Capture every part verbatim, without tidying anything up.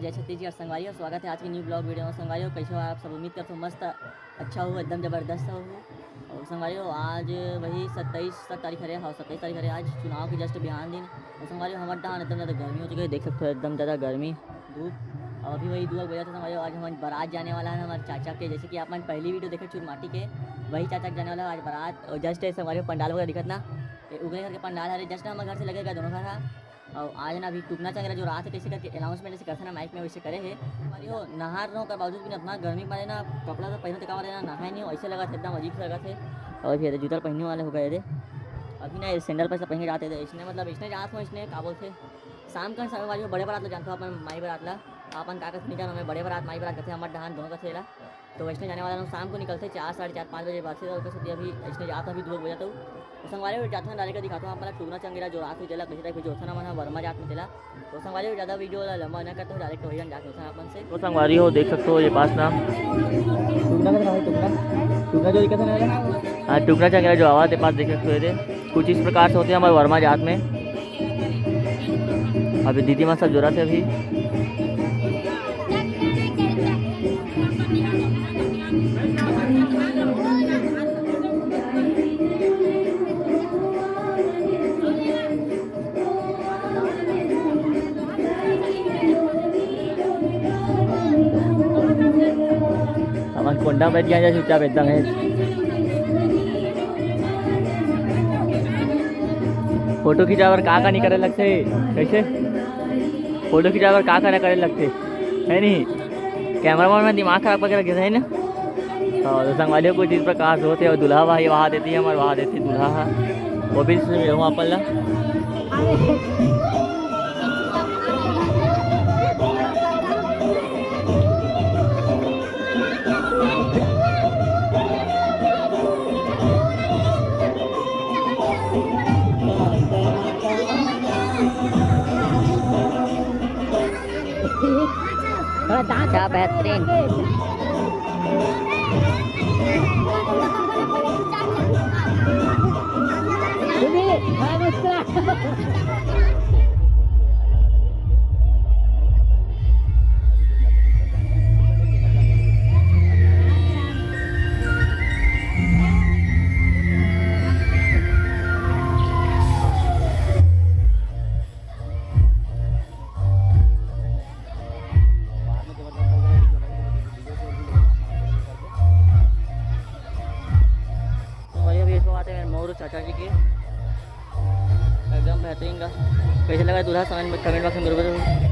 जय छत्तीसगढ़ संगवारी हो, स्वागत है आज की न्यू ब्लॉग वीडियो में। संगवारी हो, कैसे हो आप सब? उम्मीद करता हूँ मस्त अच्छा हो, एकदम जबरदस्त हो। और संगवारी हो, आज वही सत्ताईस तारीख हरे, हाँ, सत्ताईस तारीख हरे, आज चुनाव के जस्ट बिहान दिन। और संगवारी हो, हमारे डहान एकदम ज़्यादा गर्मी हो चुकी है, देख सकते हो एकदम ज़्यादा गर्मी, धूप। और अभी वही दो बजे थे संगवारी हो, आज हम बारात जाने वाला है हमारे चाचा के, जैसे कि आप मन पहली वीडियो देखे चुरमाटी के, वही चाचा के जाने वाला है आज बारात। और जस्ट संगवारी हो, पंडाल वगैरह दिखत ना, ये उगरे घर के पंडाल हरे, जस्ट हमारे घर से लगेगा दोनों घर है। और आज ना अभी टुकना चंगेरा जो रात है, कैसे करके अनाउंसमेंट जैसे करथे ना माइक में, वैसे करे है। और यो नहार रहो कर बावजूद भी ना, इतना गर्मी के मारे ना कपड़ा तो पहनो तो का मारे ना, नहाए नहीं हो, ऐसे लगा थे एकदम अजीब से लगा थे। और फिर जूता पहनने वाले हो गए थे, अभी ना ये सैंडल पैसा पहन के जाते थे, इसने मतलब इसने जात हो, इसने का बोलते शाम का समय वाली बड़े बारात ला जानते हो अपन, माई बारात ला, अपन का कथे नहीं जानो, मैं बड़े बारात माई बारात कथे, हमर डहान दोनों कथे ला। तो वैष्णो जाने वाला लोग शाम को निकलते चार, साढ़े चार, पाँच बजे बाद से, तो सोचिए अभी वैष्णो जाता अभी दो बजे तो। तो संगवारी हो जाता हूँ, डायरेक्ट दिखाता हूँ आप, टूना चंगेरा जो रात हुई तेला, कैसे टाइप के जो होता ना मन वर्मा जात में तेला। तो संगवारी हो ज़्यादा वीडियो ला लंबा न करते हो, डायरेक्ट वही जाके होता है अपन से। तो संगवारी हो देख सकते हो ये पास ना टूना का था भाई, टूना, टूना जो दिखा था ना, हाँ, टूना चंगेरा जो आवाज़ है पास देख सकते हो, ये कुछ इस प्रकार से होते हैं हमारे वर्मा जात में। अभी दीदी मन सब जोरा थे अभी। अपन कोंडा बैठ गया चुपचाप एकदम है। फोटो खिंचावर का का नहीं करे लगथे, कैसे फोटो खिंचावर का का नहीं करे लगथे, है नहीं? कैमरा मैन में दिमाग खराब करके रखे है ना। हाँ, तो संगवारी हो कुछ इस प्रकार से होते हैं, और दूल्हा भाई वहाँ देती है, हमारे वहाँ देती दूल्हा है, वो भी इसमें वहाँ पर ला। थोड़ा दांत क्या बेहतरीन। तो भाई, अभी इसको आते हैं मोरू चाचा जी के, एकदम बेहतरीन का। कैसे लगा दूल्हा, समझ में कमेंट बॉक्स में जरूर बताओ।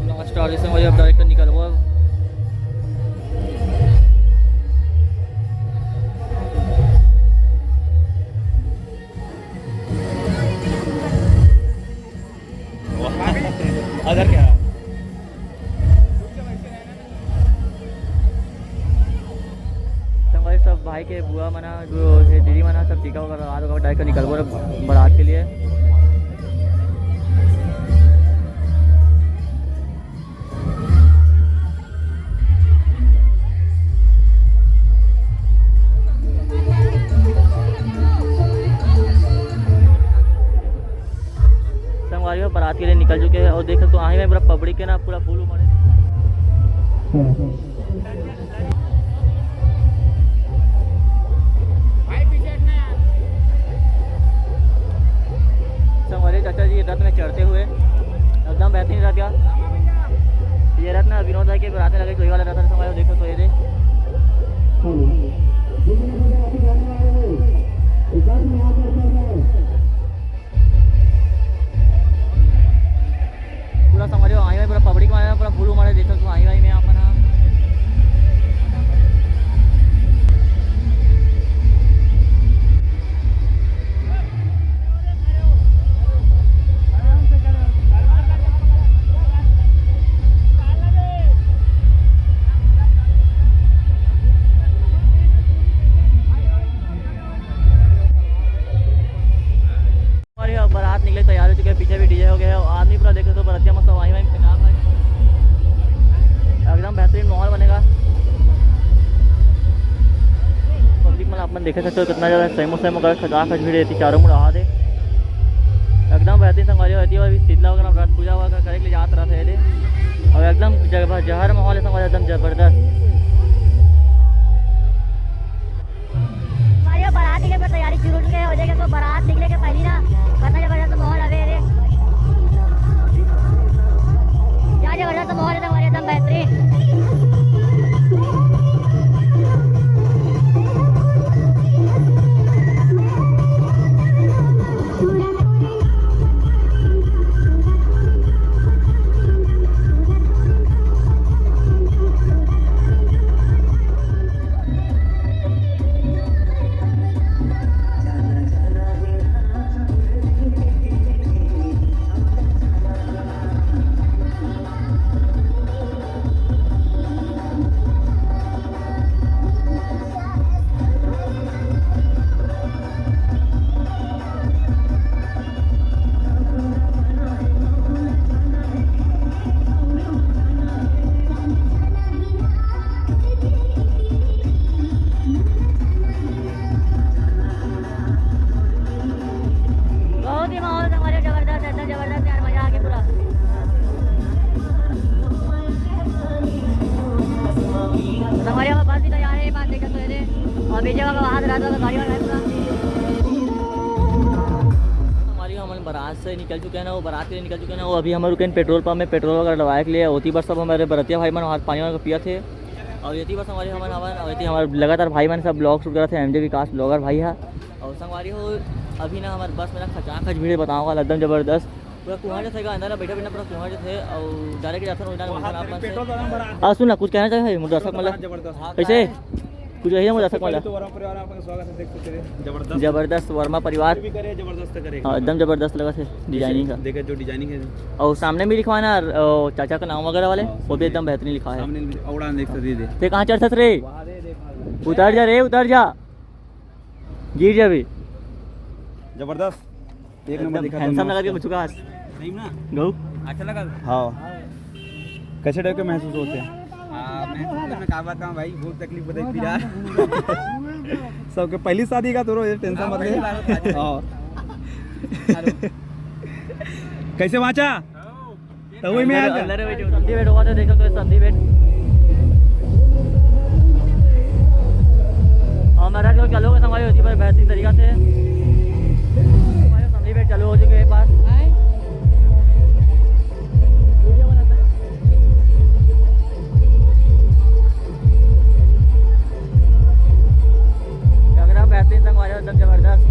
लास्ट आ रही से वही अब डायरेक्ट निकलबो अब। अगर क्या संगवारी सब भाई के बुआ मना, जो है दीदी मना, सब टीका वगैरह लगा दो, डायरेक्ट निकलबो रे बारात के लिए। संगवारी हो, बारात के लिए निकल चुके हैं और देख सकते हो आही में पूरा पब्लिक है ना, पूरा फुल उमड़े। संगवारी चाचा जी रथ में चढ़ते हुए देखे सकते हो कितना ज्यादा सैमो सैमो कर खचा खच भीड़ रहती चारों मुड़ आहा दे। एकदम बेहतरीन संगवारी होती है। अभी शीतला वगैरह रथ पूजा वगैरह करे के लिए जात रहा था ये दे। और एकदम जगह जहर माहौल है संगवारी, एकदम जबरदस्त। हमारे यहाँ बारात निकले पर तैयारी शुरू नहीं है, हो जाएगा तो बारात निकले के पहली ना, वरना जबरदस्त माहौल अबे रे। क्या जबरदस्त माहौल है तो हमारे एकदम बेहतरीन। बहुत ही माहौल संगवारी हो जबरदस्त, एकदम जबरदस्त यार, मजा आ गया पूरा। संगवारी हो बस भी तैयार है, ये बात देखा तो ये दे। और पीछे वाला वहाँ से रहता तो गाड़ी वाला पूरा। संगवारी हो हम बारात से निकल चुके हैं ना, वो बारात के लिए निकल चुके हैं ना, वो अभी हमारे रुके हैं पेट्रोल पंप में पेट्रोल वगैरह डलवाए के लिए। होती बस सब हमारे बरतिया भाई मन वहाँ पानी वानी पिया थे। और ये थी बस हमारे हमन हवन, और ये थी हमारे लगातार भाई मन सब ब्लॉग शूट करत हे, एमजे विकास ब्लॉगर भाई है। और संगवारी हो अभी ना हमारे बस में ना खचाखच भीड़ बताऊँगा, एकदम जबरदस्त। पूरा कुहां जैसे का अंदर बैठा बैठा पूरा कुहां जैसे, और डायरेक्ट जाता ना उधर वहाँ उधर पे आपस पेट्रोल से। वाला भरा। आ सुन ना, कुछ कहना चाहिए मुझे दर्शक मतलब? जबरदस्त। कैसे? कुछ कहिए मुझे दर्शक सबसे पहले मतलब। तो वरम परिवार आपका स्वागत है, देख सकते हैं, जबरदस्त। जबरदस्त वर्मा परिवार। भी करे, जबरदस्त करे। हाँ, एकदम जबरदस्त लगा थे डिजाइनिंग का। देखे जो डिजाइनिंग है। और सामने भी लिखवा है ना, ओ, चाचा का नाम वगैरह वाले, हाँ, वो भी सामने। एकदम बेहतरीन लिखा है। सामने भी उड़ान देख सकते हैं। ते कहाँ चढ़ सकते रे? वहाँ दे, देख, वहाँ दे। उतर जा रे, उतर जा, गिर जा भी। जबरदस्त, एक नंबर एकदम दिखा handsome तुम लगा के मस्त। कुछ खास। सही ना? गऊ? अच्छा लगा? हाँ। कैसे टाइप के महसूस होते हैं? हाँ, मैं, मैं क्या बताऊँ भाई, बहुत तकलीफ होता है, पीड़ा। सबके पहली शादी का तो रो, ये टेंशन हाँ, मत ले। पहली बार शादी। हाँ। हेलो। कैसे बाँचा? तो वही में अंदर, आ जा। अंदर में बैठे, संधि बेट होगा तो देखो कोई संधि बेट। और महाराज को चालू होगा संगवारी होती पर बेहतरीन तरीका से। हमारे संधि बेट चालू हो चुके हैं पास। एकदम बेहतरीन संगवारी, एकदम जबरदस्त।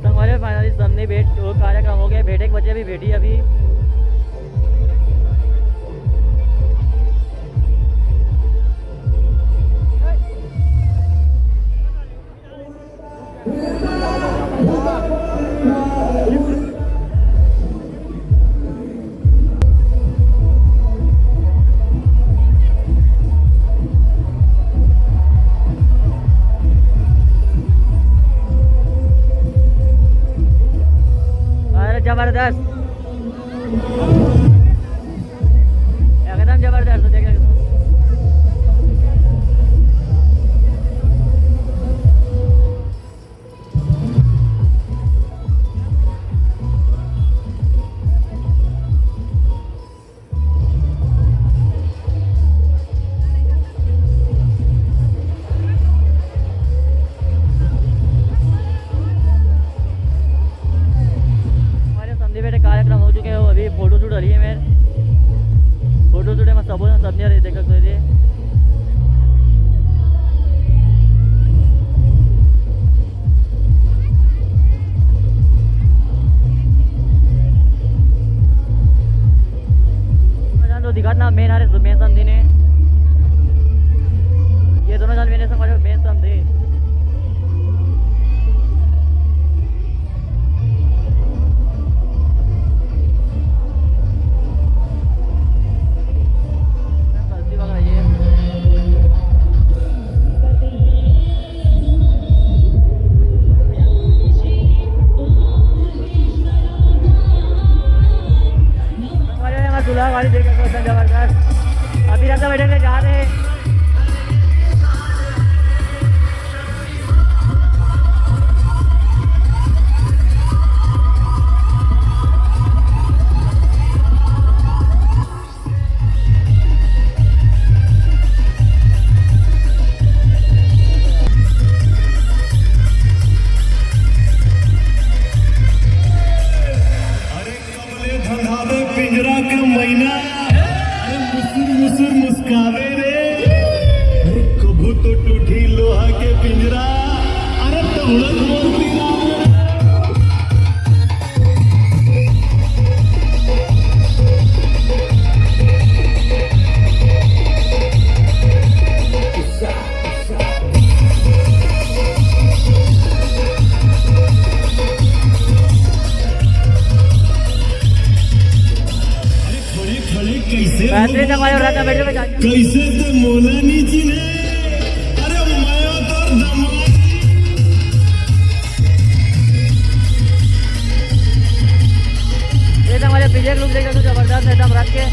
संगवारी, finally संधि भेंट वो कार्यक्रम हो गया। भेंट एक बजे भी भेटी अभी। चलिए मेर फोटो टूटे में सबो झन सबनिया रहे, देखा कोई रे। जान तो दिखात ना, मेन हरे, मेन समझी ने। ये दोनों जान मेरे समझ में मेन समझे। दूल्हा वाली देख के जबरदस्त। अभी रात बैठे के जा रहे हैं। अरे कबले धंधावे पिंजरा के मैना, अरे मुसुर मुसुर मुस्कावे रे। अरे कभू तो टूटी लोहा के पिंजरा, अरे तब उड़त मोर पिंजरा। अरे खड़े खड़े कैसे बेहतरीन हो हमारे राजा बैठे में जाके। कैसे ते मोला नी चिन्हे? अरे मैं तोर दमाद। ये तो हमारे पीछे लुक देखा तो जबरदस्त है, एकदम रख के।